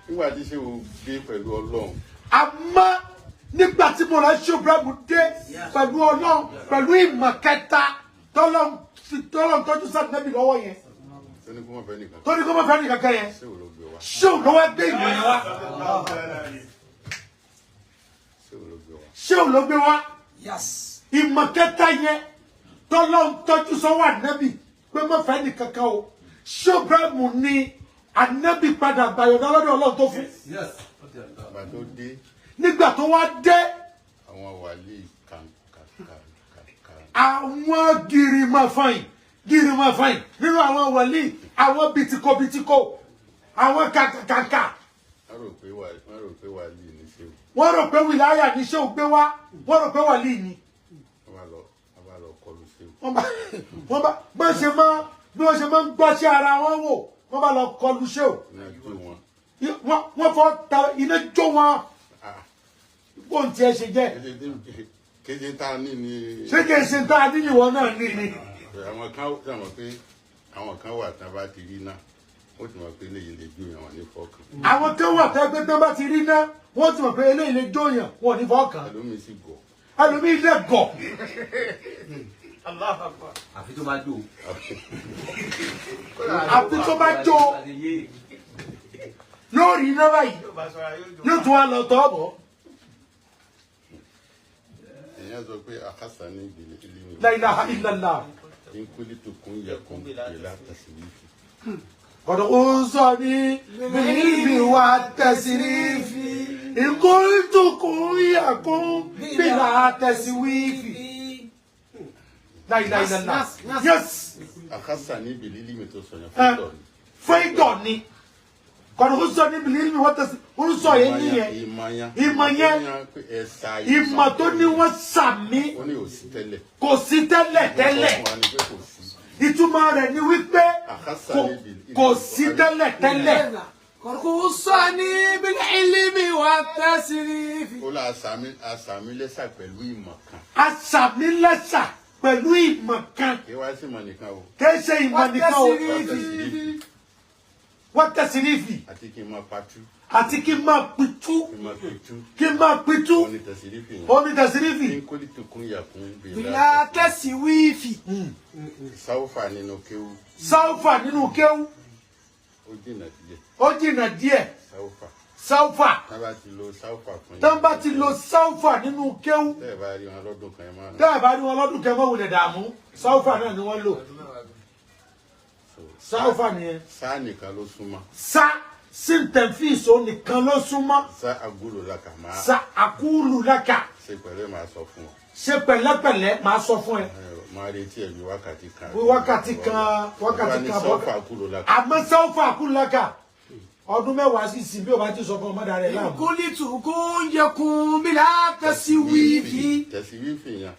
Nígbà tí ṣé o dé pẹ̀lú Ọlọ́run, Àmọ́ nígbà tí mo lọ ṣe Ibrahim dé pẹ̀lú Ọlọ́run, pẹ̀lú ìmọ̀ kẹta tọ́lọ́run tọ́jú sàdínẹ́bì lọ́wọ́ yẹn, tó ní kó má fẹ́ nìkan, tó ní kó má fẹ́ nìkan kan yẹn, ṣé o ló gbé wá? Ṣé òun ló wá gbé ìmọ̀ yẹn wá? Ṣé o ló gbé wá? Ṣé òun ló gbé wá ìmọ̀ kẹta yẹn tọ́lọ́run tọ́jú sọ́wọ́ ànábì pé má fẹ́ nìkan kan o? Ṣé Ibrahim ní ànábì padà gbàyọ̀dá lọ́dọ̀ Ọlọ́run tó fún? Ìgbà tó dé, Nígbà tó wá dé, àwọn wàlíì kan kan kan kan kan, àwọn gírímọ̀fáìn gírímọ̀fáìn nínú àwọn wòlíì, àwọn bìtìkòbìtìkò, àwọn kàkàkàkà, wọ́n rò pé wàlíì ní ṣé o. Wọ́n rò pé wìláyà ní ṣé ò gbé wá, wọ́n rò pé wàlíì ni. Wọ́n bá lọ kọlu ṣé o. Wọ́n bá bí wọ́n ṣe máa ń gbọ́ sí ara wọn wò, wọ́n bá lọ kọlu ṣé ò. Iná jó wọn. Wọ́n fọ́ ta iná jó wọn. Ah, Bó ń tiẹ̀ ṣe jẹ́? Kéde tá a ní ni. Ṣé kìí ṣe tá a ní ìwọ náà ní ni? Àwọn kan sàmọ̀ pé àwọn kan wà tán bá ti rí náà, ó ti mọ̀ pé eléyìí lè jó yàn, wọ́n ní fọ́ọ̀kàn. Àwọn tó wà tẹ́ pé tán bá ti rí náà, wọ́n ti mọ̀ pé eléyìí lè jóyàn, wọn ò ní fọ́ kàn. Ẹlòmíì sì gọ̀. Ẹlòmíì lè gọ̀. Àfi tó bá jó. Àfi tó bá jó, yóò rí iná báyìí, yóò tún wá lọ tọ́ bọ̀. Èèyàn sọ pé akásá ní ìdílé ilé mi. La ilaha illallah. Nkuli tó kún yẹ kún ìlà tẹsíwìfì. Kọ̀dọ̀ ó sọ ní bíbí wa tẹ̀sírífì ìkóńtòkùn yàkún bílà tẹ̀síwìfì. La ilaha illallah, yes. Akásá ní ìdílé ilé mi tó sọ yẹn Ẹ. fún tọ̀ ni. Fẹ́ẹ́dọ̀ ni kọ̀dọ̀ ó sọ ní bíbí wa tẹ̀sí ó ń sọ yẹn nìyẹn. Ìmọ̀ yẹn. Ìmọ̀ yẹn. Ẹ̀sà. Ìmọ̀ tó ní wọ́n sàmí. Ó ní òsì tẹ́lẹ̀. Kò sí tẹ́lẹ̀ tẹ́lẹ̀. Ó sọ fún wa ni pé kò sí. Ìtumọ̀ rẹ̀ ni wípé Àkásà níbi kò sí tẹ́lẹ̀ tẹ́lẹ̀. خصني بالعلم والتسريف. Ó lọ àsàmì lẹ́sà pẹ̀lú ìmọ̀ kan. Asàmílẹ́sà pẹ̀lú ìmọ̀ kan. Kí wá sí ìmọ̀ nìkan o. Kì í ṣe ìmọ̀ nìkan o. والتسريف. Wọ́n tẹ̀sírífì. Àti kí n máa patú. Àti kí n máa pitú. Kí n máa pitú. Kí n máa pitú. Ó ní tẹ̀sírífì yẹn. Ó ní tẹ̀sírífì. Nkuli tó kún yàkún بلا تسويف. Sáwùfà nínú kéwú. Sáúfà nínú kéwú. Ó jìnà díẹ̀. Ó jìnà díẹ̀. Sáwùfà. Sáúfà. Tá bá ti lo sáwùfà fún yín. Tán bá ti lo sáúfà nínú kéwú, Tẹ́ ẹ̀ bá rí wọn lọ́dún kan, ẹ máa tẹ́ ẹ̀ bá rí wọn lọ́dún kẹfọ́ wulẹ̀ dààmú, sáúfà náà ni wọ́n lò. Sáúfà nìyẹn. Sáà nìkan ló súnmọ́. Sá síntẹ̀fíìsì nìkan ló súnmọ́. Sá agolo la kà máa. Sa àkúlù lákà. Ṣe pẹ̀lẹ́, máa sọ fún ọ. Ṣe pẹ̀lẹ́pẹ̀lẹ́, máa sọ fún ẹ. Ẹ, máa retí ẹ̀ bí wákàtí kan. Bí wákàtí kan, wákàtí kan. Sáwùfà agolo la kà. Àmọ́ sáúfà àkúlù lákà, ọdún 10 sí ìsìn, bí o bá ti sọ fún ọmọdé rẹ láàmú. قلت كن يكون بلا تسويف. Tẹ̀síwífì yẹn.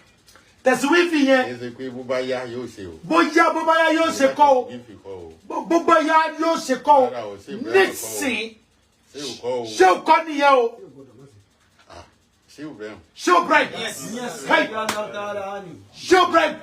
Tẹ̀síwífì yẹn. Kì í ṣe pé bó bá yá yóò ṣe o. Bóyá bó bá yá yóò ṣe kọ́ o. Tẹ̀síwífì kọ́ o. Bó bá yá yóò ṣe kọ́ o. Rárá o, ṣé ìbẹ̀rẹ̀ kọ́ o? Nísìn. Ṣé ò kọ́ o? Ṣé o kọ́ nìyẹn o? Ah, ṣé ò bẹ́ẹ̀? Ṣé o bright kai, ṣé o bright.